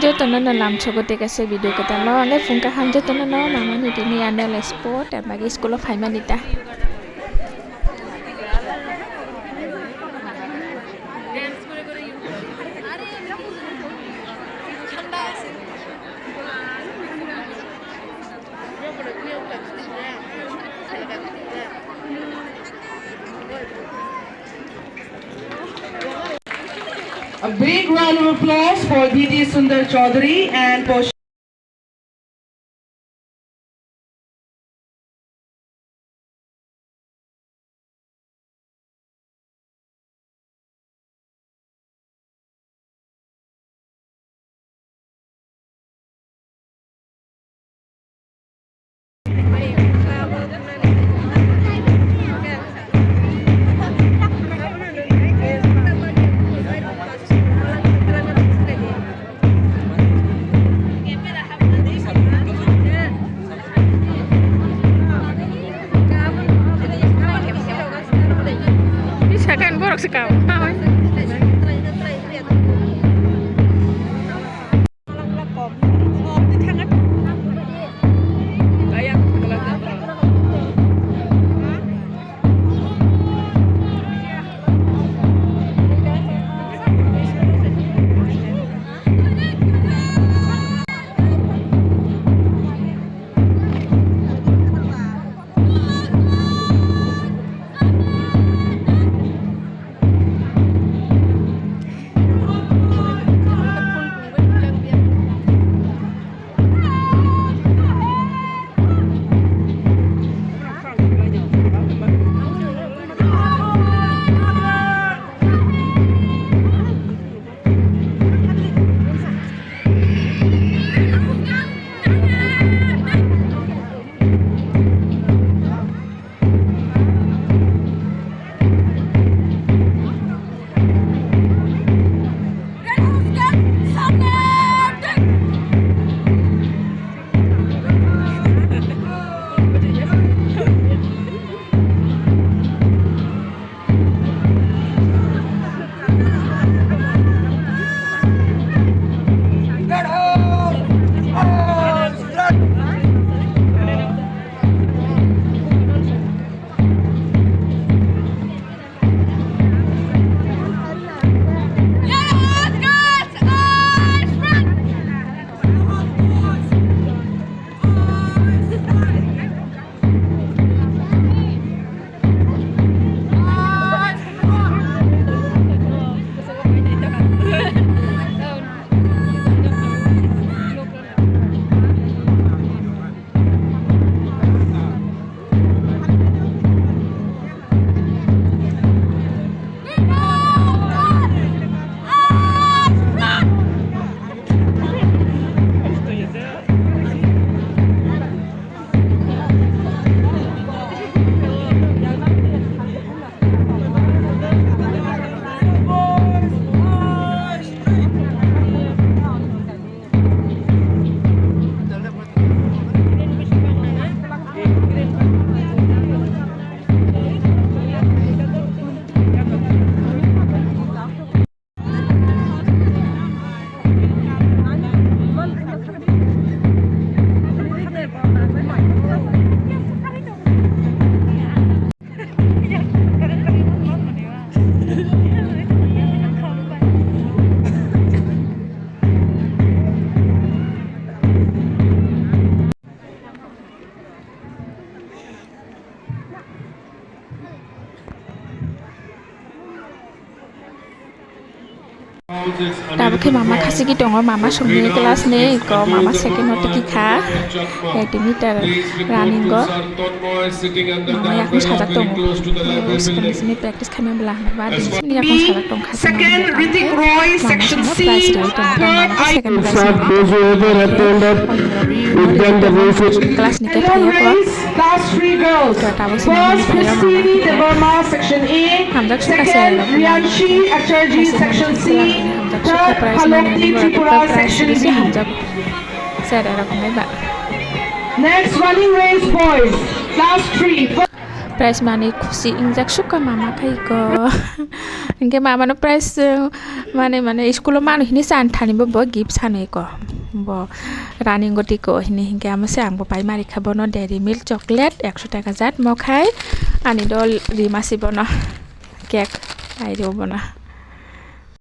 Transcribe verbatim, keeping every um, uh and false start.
Jotono no lamsogo tei kaisa video kwtal o le phung kaham jotono no mamani tini annual sport tabagi school o phaimani ta. A big round of applause for D D Sundar Chaudhary and for Satan borok se kao. Tabuk khe mama khasiki tongo, mama songni class ni, eko mama second o tiki kha, eighty meter running o. Mama yakung sajak tongo, second sini practice khaimani bwla hwnba, second Ritik Roy, section C, third I. Class ni khe thaiya kho. Class three girls. First Christine Debbarma, section A. Second Riyanshi Acharjee, section C. Third Halokti Tripura, section B. Next running race boys, class three. Prize mani khusi ingjak sukha mama khai ko. Hinkhe mama no prize, eh, mane, mane school o manu hini chan thani bo, bo gift sanwi ko. Bo running goti ko hini hinkhe amo se ang bo pai mari kha bono Dairy Milk chocolate ekso taka jat mo khai ani dol rima si bono cake ai rw bono.